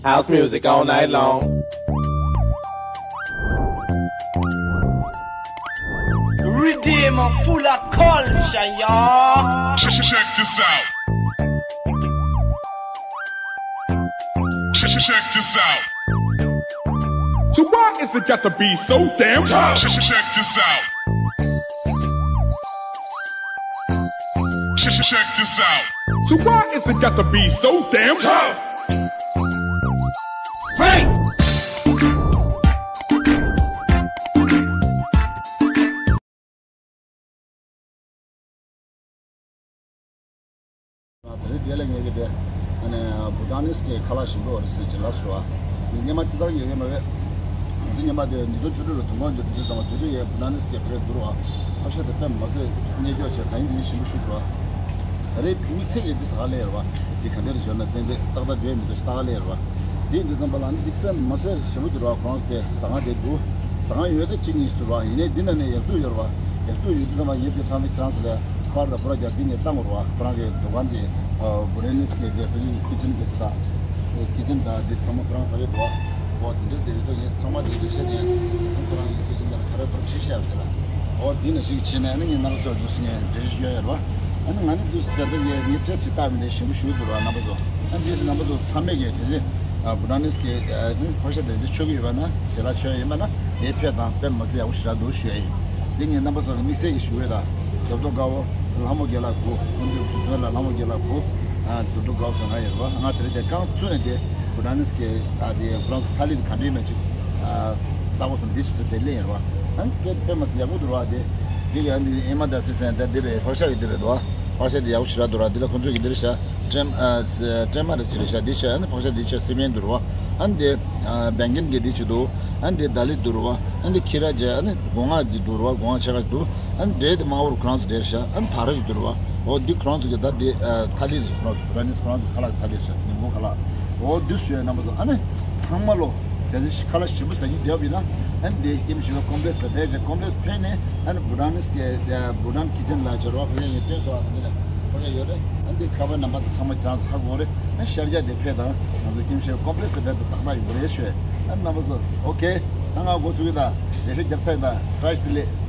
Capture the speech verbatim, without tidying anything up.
House music all night long. Riddim full of culture, y'all. Check, check, check this out. Check, check, check this out. So why is it got to be so damn tough? Check, check, check this out. Check, check, check this out. So why is it got to be so damn tough? Hey! དེ་རིང་འདི་ལ་ངེད་ཀྱི་དེ་ཨ་ནི་བྷུ་ཊ་ནིས་ཀྱི་ཁ་ལག་ཞིམ་པོ་རེད་ཟེར་གྱི་ལབ་སོང་བ། སྔོན་མ་ཅི་ལྟར་ཡོད་ཡོད་མ་རེད། ང་ཚོ་སྔོན་མ་དེ་ཉིས་སྟོང་བཅུ་དྲུག་ལ་དུས་འཁོར་འཇོག་དུས་ཙམ་པ་དེ་དུས་ཡས་བྷུ་ཊ་ནིས་ཀྱི་བེ་རེ་བསྡུར་བ། ཧ་ཤ་དེ་དཔེ་མ་སྲིད་རྙེད་སྐྱོ་བྱས་ད་ཡིན་དེ་ཡིན་ཞིམ་པོ་ཞུ་འགྲོ་བ། ད་རེས་དམིགས་བསལ་གྱི་འདི་ཟ་ག་སླེབས་རེད་བ། འདི་ག་འདྲ་རེད་ཞོར་ན་ཏན་ཏན་ཏག་ཏག་བསྡད་མི་འདུག་ཟ་ག་སླེབས་རེད་བ། འདི་འདི་ཙམ་པ་ལ་ནི་འདི་དཔེ་མ་སྲིད་ཞིམ་པོ་འདུག་ར། ཁོ་རང་ཚོ་དེ་ཟ་ཁང་དེ་འདུག་ཟ་ཁང་ཡོད་དེ་གཅིག་གཉིས་ཤིག་འདུག་ར། ཡིན་ནའི་འདི་ནང་ནས་ཡག་སྡུག་ཡོད་རེད་བ། ཡག་སྡུག་ཡོད་དུས་ཙམ་པ་ཡིན་དེ་ཐང་མི་ཁྱེད་རང་ཚོ་ལ་པར་དང་པུ་ར་རྒྱག་འདི་ངས་བཏང་དགོས་རེད་བ། ཁོ་རང་གི་དུ་ཀན་དེ་བྷུ་ཊ་ནིས་ཀྱི་དེ་ཕ་གི་ཁི་ཅན་གི་ཅི་ད། ཁི་ཅན་ད་འདི་ཚང་མ་ཁོ་རང་ག་རེ་འདུག་བ། འོ་འདི་འདྲ་དེ་ཡོད་དོ། ངས་ཚང་མ་དེ་རེ་ཤ་དེ་ཁོ་རང་གི་ཁི་ཅན་དེ་ག་རེ་འདུག་ཁྲིད་ཤ་ཡོད་དེ་ལ། འོ་འདི་ནས་ཤིག་བྱས་ནས་ཨ་ནི་ངས་རྣམ་པ་ཚོར་འདུག་སེ་ངས་འགྲེལ་བཤད་ཞུ་ཡ་ཡོད་རེད་བ། ཨ་ནི་ང་ནི་འདུག་སེ་བྱས་ཏེ་ངས་ངས་ཊེ་སི་ཅིག་བཏང་མི་འདྲ་ཞིམ་པོ་ཞུ་འདུག་ར་རྣམ་པ་ཚོ། ཨ་འདི་སེ་རྣམ་པ་ཚོ་ཚང་མས་ཀྱི་དེ་ཚེ་བྷུ་ཊ་ནིས་ཀྱི་ཨ་ནི་ཕག་ཤ་དེ་འདྲ་མཆོད་ཀྱི་ཡོད་པ་ན་ཞལ་ལག་མཆོད་ཡ་ཡིན་པ་ན་དེ་ཕེབས་དང་དཔེ་མ་སྲིད་ཡག་པོ་ཞེ་དྲག་འདུག་ཞུ་ཡ་ཡིན། དེ་ངས་རྣམ་པ་ཚོ་ལ་དམིགས་བསལ་གྱི་ཞུ་འོས་དང་རྒྱབ་ཐོག་དཀར་པོ་ལྷ་མོ་དགེ་ལགས་སྐུ་སྐུ་མདུན་དུ་ཞུ་དོན་ལ་ལྷ་མོ་དགེ་ལགས་སྐུ་ཨ་རྒྱབ་ཐོག་དཀར་པོ་ཟེར་ང་ཡོད་རེད་བ། ང་དེ་རིང་དེ་རྐང་བཙུགས་ནས་དེ་བྷུ་ཊ་ནིས་ཀྱི་ཨ་དེ་ཁོ་རང་ཚོ་ཐ་ལི་དེ་ག་འདྲ་ཡིན་མེད་ཅིག་ཨ་ས་གོ་སོང་འདི་ཞིག་ཏུ་དེ་ལེན་ཡོད་རེད་བ། ཨ་ནི་དཔེ་དཔེ་མ་སྲིད་ཡག་པོ་འདུག་ར། དེ་འདི་ག་ནི་ཨེ་མ་ད་སི་སན་ད་འདི་རེད། ཕག་ཤ་གི་འདི་རེད་དོ། ཕག་ཤ་འདི་ཡག་པོ་ཞེ་དྲག་འདུག་ར། འདི་ལ་ཁོ་ཚོ་གི་འདི་རེད་ཤག་ཀྲེ་མ་ཨ་ཀྲེ་མ་རེད་ཅི་རེད་ཤག་འདི་ཤག་ཨ་ནི་ཕག་ཤ་འདི་ཆ་སི་མེན་འདུག་ར་བ། ཨ་ནི་འདི་ཨ་བེང་གིན་གི་འདི་ཅི་འདུག་ཨ་ནི་འདི་ད་ལི་འདུག་ར་བ། ཨ་ནི་འདི་ཁི་ར་ཇ། ཨ་ནི་སྒོ་ང་འདི་འདུག་ར་བ། སྒོ་ང་ཆ་ག་ཅིག་འདུག་ཨ་ནི་འབྲས་དེ་དམར་པོ་རུ་ཁོ་རང་ཚོ་འབྲས་ཤག་ཨ་ནི་ད་ར་ཅིག་འདུག་ར་བ། འོ་འདི་ཁོ་རང་ཚོ་གི་ད་འདི་ཨ་ཐ་ལི་རེད། ཁོ་རང་ཚོ་བྷུ་ཊ་ནིས་ཁོ་རང་ཚོ་ཁ་ལག་ཐ་ལི་རེད་ཤག་ཉིན་གུང་ཁ་ལག་འོ་འདི་ཞུ་ཡ་རྣམ་པ་ཚོ་ཨ་ནི་ཚང་མ་ལོ། གལ་སྲིད་ཁ་ལག་ཞིམ་པོ་ཟ་སྙིང་བརྒྱབ་ཡིན་ན། ཨ་ནི་དེ་སྐྱེ་མི་ཞིག་ལ་ཀོམ་པི་ལེགས་ལ་ཕེབས་བྱས། ཀོམ་པི་ལེགས་ཕེབས་ནས་ཨ་ནི་བྷུ་ཊ་ནིས་ཀྱི་བྷུ་ཊན་ཁི་ཅན་ལ་འབྱོར་བ་ཁོ་ཡ་ཡིན་སྟོན་སོགས་ཨ་ནི་ལ་ཁོ་ཡ་ཡོད་རེད། ཨ་ནི་དེ་ཁ་པར་ནམ་བར་དེ་ཚང་མ་ཁྱེད་རང་ཚོ་ཧ་གོ་རེད། ཨ་ནི་ཤར་རྒྱག་དེ་ཕེབས་དང་ང་ཚོ་སྐྱེ་མི་ཞིག་ཀོམ་པི་ལེགས་ལ་ཕེབས་དང་ཏག་ཏག་ཡོང་གི་རེད་ཞུ། ཨ་ནི་རྣམ་པ་ཚོ་ཨོ་ཁེ། ད་ང་འགོ་ཚུགས་ཀྱི་ད་རེ་ཞིག་རྒྱབ་ཚར་ཡིན་ད། བཀྲ་ཤིས་བདེ་ལེགས།